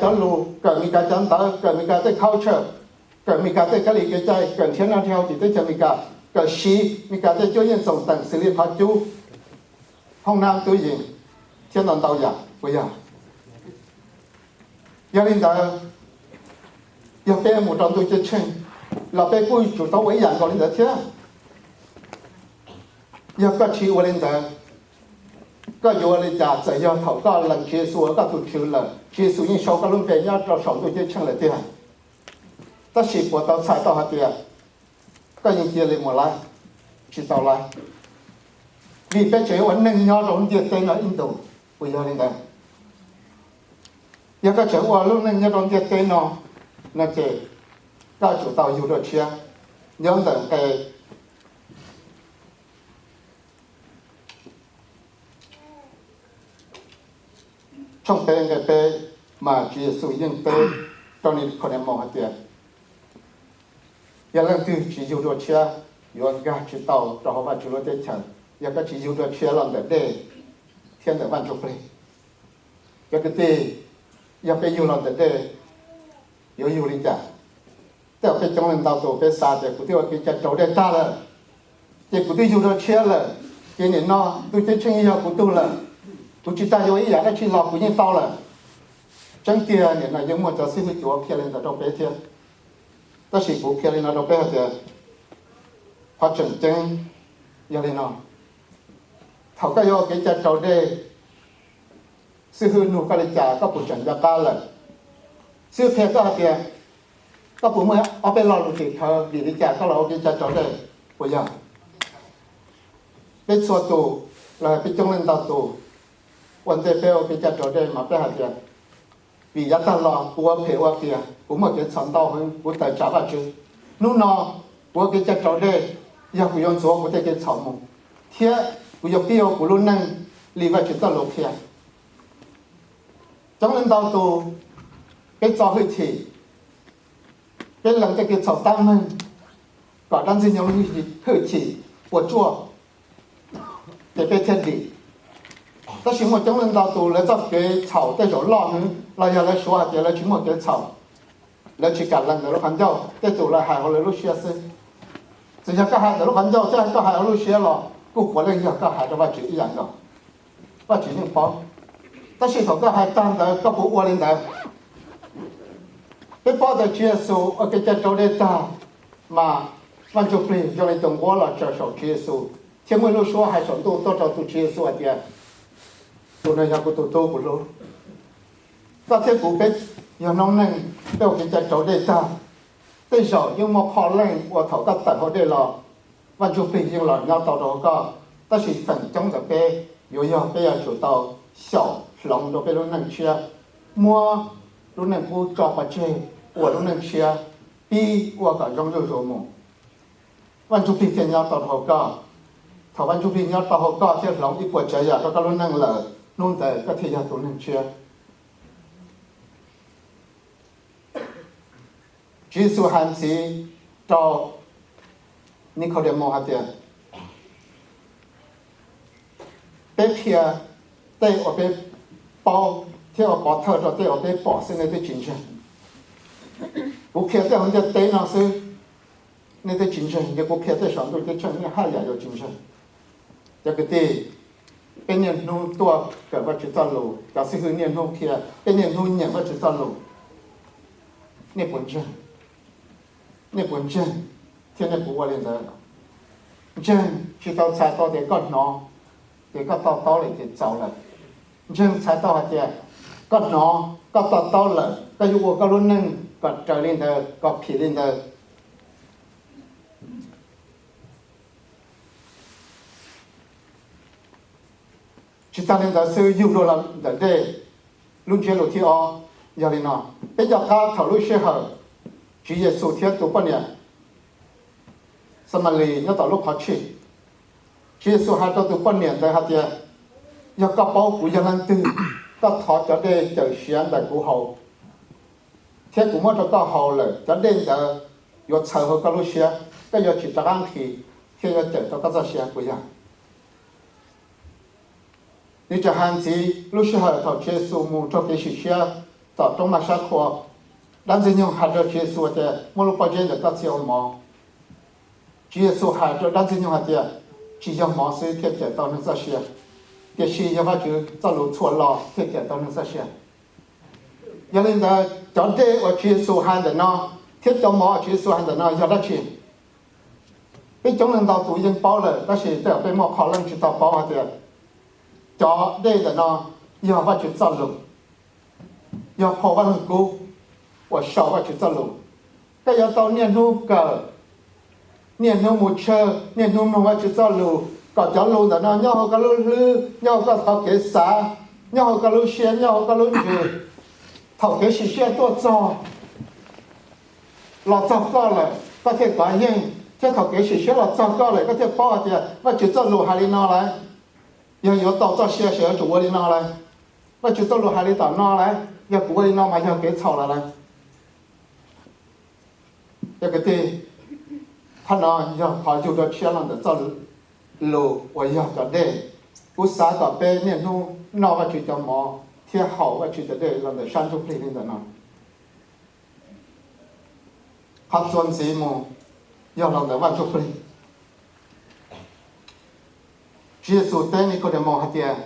cov lus, kawm Meskas cov ntawv, kawm Meskas tej culture, kawm Meskas tej kab li kev cai, kawm nrhiav noj nrhiav haus tim teb chaws Meskas, kawm siv Meskas tej cuab yeej txoos teem xws li qhov cub, hoob nab tub yees thiab ntau ntau yam puas yog? Yog li ntawd, yog peb mus rau ntuj ceeb tsheej los peb kuj yuav tsum tau ua ib yam nkaus li ntawd thiab. Yog koj tsis ua li ntawd, koj yuav ua li cas? Txawm yog thaum koj lees Tswv Yexus ua koj tus Tswv lawm, Tswv Yexus yeej sau koj lub npe nyob rau saum ntuj ceeb tsheej lawm tiag. Tab sis puas tau txhais tau hais tias koj yeej cia li mus lawm? Tsis tau lawm, vim peb tseem ua neej nyob rau ntiaj teb no ib ntus. Puas yog li ntawd? Yog koj tseem ua lub neej nyob rau ntiaj teb no, no ces koj yuav tsum tau yug dua tshiab. Nyob ntawm nqe tshooj peb nqe peb, mas Tswv Yexus yeej teb rau Nikos Demos hais tias, yog leej twg tsis yug dua tshiab, yuav nkag tsis tau rau hauv Vajtswv lub teb chaws. Yog koj tsis yug dua tshiab los ntawm dej thiab ntawm Vaj Ntsujplig. Cov kwv tij, yog peb yug los ntawm dej, yuav yug li cas? Tej zaum peb coob leej ntau tus peb xav tias kuv twb ua kev cai raus dej tag lawm, ces kuv twb yug dua tshiab lawm, ces nim no ntuj ceeb tsheej yog kuv tug lawm, kuv tsis tas yuav ib yam dab tsi los kuv yeej tau lawm. Tseeb tiag nim no yeej muaj cov xib hwb cuav qhia li ntawd rau peb thiab. Tab sis kuv qhia li no rau peb hais tias, qhov tseem ceeb yog li no: thaum koj yuav ua kev cai raus dej, xib hwb nug koj li cas koj puas tseem nco qab lawm? Xib hwb qhia koj hais tias, koj puas muaj ob peb lo lus tim khawv vim li cas koj los ua kev cai raus dej? Puas yog? Peb txhua tus, los peb coob leej ntau tus, ua ntej peb ua kev cai raus dej mas peb hais tias, vim yav tag los kuv ua phem ua qias, kuv muaj kev txhaum ntau heev, kuv tawm tsam Vajtswv. Hnub no kuv ua kev cai raus dej, yog kuv yuav ntxuav kuv tej kev txhaum mus, thiab kuv yuav pib ua kuv lub neej li Vajtswv txoj lus qhia. Coob leej ntau tus, peb txo hwj chim, peb lees tej kev txhaum tab meeg kom dab ntxwg nyoog lub hwj chim puas tsuaj, ces peb thiaj dim. Tab sis muaj coob leej ntau tus lawv txoj kev txhaum tej zaum loj heev los yog lawv suav hais tias lawv tsis muaj kev txhaum, lawv tsis kam lees ntawm lub qhov ncauj, tej tus lawv hais hauv lawv lub siab xwb. Txawm yog koj hais ntawm lub qhov ncauj thiab koj hais hauv lub siab los kuj puav leej yog koj hais rau Vajtswv ib yam nkaus, Vajtswv yeej paub. Tab sis thaum koj hais tag ntawd koj puas ua li ntawd? Peb paub tias Tswv Yexus ua kev cai raus dej tag, mas Vaj Ntsujplig zoo li tus nquab los tsaws saum Tswv Yexus, thiab muaj ib lub suab hais saum ntuj tuaj rau tus Tswv Yexus hais tias, tus no yog kuv tus tub kuv hlub. Koj thiab kuv peb yog noob neej, peb ua kev cai raus dej tag, tej zaum yeej muaj qhov leej uas thaum koj tawm hauv dej los, Vaj Ntsujplig yeej los nyob tau rau hauv koj. Tab sis feem coob ntawm peb yuav yog peb yuav tsum tau xyaum hloov rau peb lub neej tshiab, muab lub neej qub tso pov tseg, ua lub neej tshiab, pib ua kom zoo zuj zus mus, Vaj Ntsujplig thiaj nyob tau rau hauv koj. Thaum Vaj Ntsujplig nyob tau hauv koj thiab hloov ib puas tsav yam rau koj lub neej lawm, hnub ntawd koj thiaj yog tus neeg tshiab. Tswv Yexus hais ntxiv rau Nikos Demos hais tias, peb qhia tej uas peb paub thiab ua pov thawj rau tej uas peb pom xwb nej twb tsis ntseeg. Kuv qhia tej hauv ntiaj teb no xwb, nej twb tsis ntseeg, yog kuv qhia tej saum ntuj ceeb tsheej nej haj yam yuav tsis ntseeg. Cov kwv tij, peb niaj hnub tuaj kawm Vajtswv txoj lus, cov xib hwb niaj hnub qhia, peb niaj hnub nyeem Vajtswv txoj lus. Nej puas ntseeg? Nej puas ntseeg thiab nej puas ua li ntawd? Ntseeg tsis tau txhais tau tias koj hnov ces koj to taub lawm ces txaus lawm. Ntseeg txhais tau hais tias koj hnov, koj to taub lawm, koj yuav ua koj lub neej kom raws li ntawd, kom phim li ntawd. Tsis tas li ntawd xwb, yug dua los ntawm dej. Lub ntsiab lus thib ob yog li no: peb nco qab thaum lub sij hawm Tswv Yexus thiab tus poj niam Xamalis nyob tom lub qhov tshij, Tswv Yexus hais rau tus poj niam ntawd hais tias, yog koj paub kuv yog leej twg, koj thov cov dej cawm siav ntawm kuv haus, thiab kuv muab rau koj haus lawm, cov dej ntawd yuav txhaws hauv koj lub siab, koj yuav tsis rov qab nqhis, thiab yuav cawm tau koj txoj sia puas yog? Nws tseem hais ntxiv lub sij hawm thaum Tswv Yexus mus raug kev sim siab tom roob Mas Sab Qhua, dab Ntxwg Nyoog hais rau Tswv Yexus tias, Muab lub pob zeb ntawm koj txia ua mov. Tswv Yexus hais rau dab Ntxwg Nyoog hais tias, Tsis yog mov xwb thiaj cawm tau neeg txoj sia, tiam sis yog Vajtswv txoj lus txhua lo thiaj cawm tau neeg txoj sia. Yog li ntawd, cov dej uas Tswv Yexus hais ntawm no thiab cov mov uas Tswv Yexus hais ntawm no yog dab tsi? Peb coob leej ntau tus yeej paub lawm, tab sis tej zaum peb muaj qhov leej tsis tau paub hais tias cov dej ntawm no yog Vajtswv txoj lus, yog phau Vaj Lug Kub uas sau Vajtswv txoj lus. Koj yuav tau niaj hnub kawm, niaj hnub mus tshawj, niaj hnub mloog Vajtswv txoj lus, kom cov lus ntawm no nyob hauv koj lub hlwb, nyob hauv koj qhov kev xav, nyob hauv koj lub siab, nyob hauv koj lub ntsws. Thaum kev sim siab tuaj txog, los txog koj lawm, koj thiaj kov yeej, thiab thaum kev sim siab los txog koj lawm, koj thiaj paub hais tias Vajtswv txoj lus hais li no lawm, yog yuav tau txoj sia ces yuav tsum ua li no lawm. Vajtswv txoj lus hais li tom no lawm, yog kuv ua li no mas yog kev txhaum lawm lawm. Cov kwv tij, qhov no yog qhov yug dua tshiab los ntawm txoj lus uas yog cov dej. Kuv xav kom peb niaj hnub noj Vajtswv cov mov thiab haus Vajtswv cov dej los ntawm sab ntsuj plig li ntawm no. Qhov txuas ntxiv mus yog los ntawm Vaj Ntsuj Plig. Tswv Yexus teb Nikaudemoos hais tias,